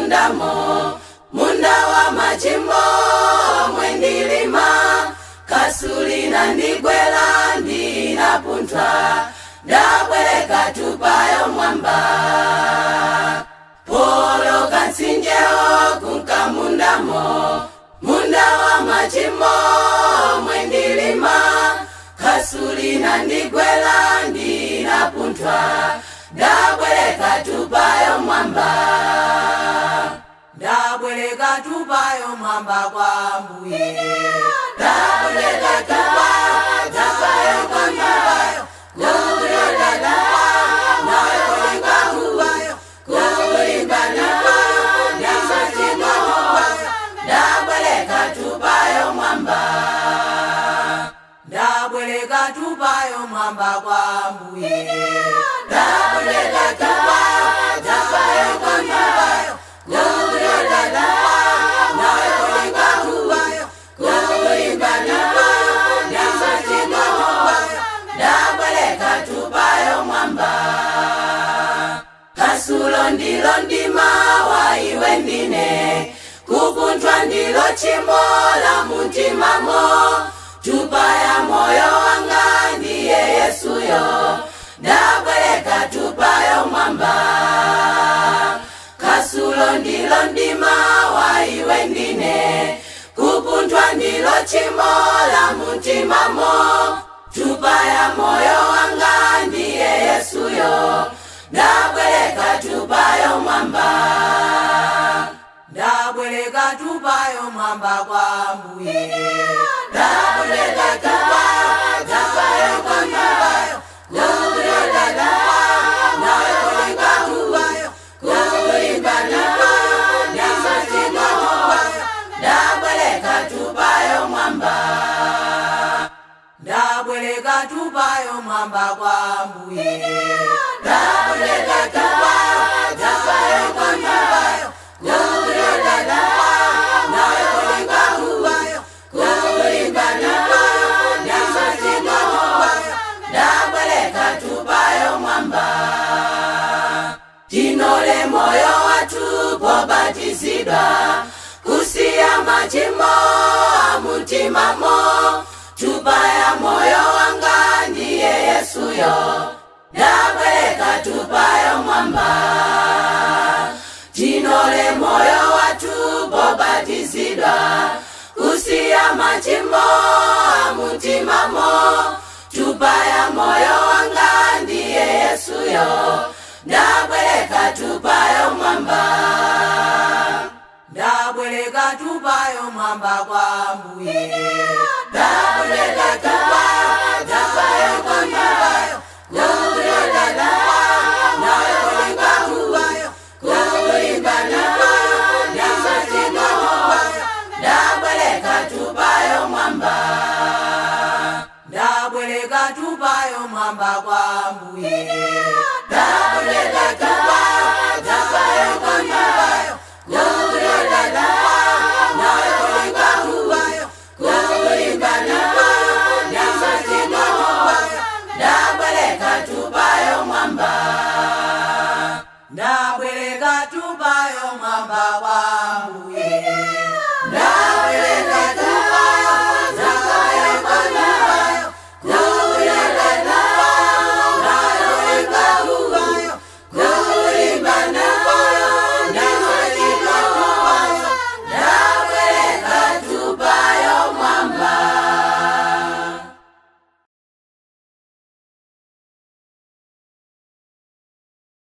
mundamo, munda wa machimo mwendilima, kasulina ndigwela ndinapunthwa, ndabwereka tupayo mwamba. Poloka mtsinjewo kunka mundamo, munda wa machimo mwendilima, kasulina ndigwela ndinapunthwa, ndabwereka tupayo mwamba. Ndabwereka tupayo mwamba kwa Mbuye. Ndabwereka tupayo, tupayo kwa Mbuye. Ndabwereka tupayo, ndabwereka tupayo, ndabwereka tupayo, ndabwereka tupayo mwamba. Ndabwereka tupayo mwamba kwa Mbuye. Ndabwereka tupayo, tupayo kwa Mbuye. Ndabwereka tupayo, ndabwereka tupayo, ndabwereka tupayo, ndabwereka tupayo, ndabwereka tupayo mwamba. Kasulo ndilo ndima wa iwe ndine, kupunthwa ndilo chimo la muntimamo, tupaya moyo wanga ndiye Yesuyo, ndabwereka tupayo mwamba. Kasulo ndilo ndima wa iwe ndine, kupunthwa ndilo chimo la muntimamo, tupaya moyo wanga ndiye Yesuyo, ndabwereka tupayo mwamba. Ndabwereka tupayo mwamba kwa Mbuye. Ndabwereka tupayo, tupayo kwa Mbuye. Ndabwereka tupayo, ndabwereka tupayo, ndabwereka tupayo, ndabwereka tupayo, ndabwereka tupayo mwamba. Ndabwereka tupayo mwamba kwa Mbuye. Ndabwereka tupayo, tupayo kwa Mbuye. Ndabwereka tupayo, ndabwereka tupayo, ndabwereka tupayo, ndabwereka tupayo, ndabwereka tupayo mwamba. Tinole moyo watu pobatizidwa, kusiya machimo amuntimamo, tupaya moyo wanga ndiye Yesuyo, ndabwereka tupayo mwamba. Tinole moyo watu pobatizidwa, kusiya machimo amuntimamo, tupaya moyo wanga ndiye Yesuyo, ndabwereka tupayo mwamba. Ndabwereka tupayo mwamba kwa Mbuye. Ndabwereka tupayo, tupayo kwa Mbuye. Ndabwereka tupayo, ndabwereka tupayo, ndabwereka tupayo, ndabwereka tupayo, ndabwereka tupayo mwamba. Ndabwereka tupayo mwamba kwa Mbuye. Ndabwereka.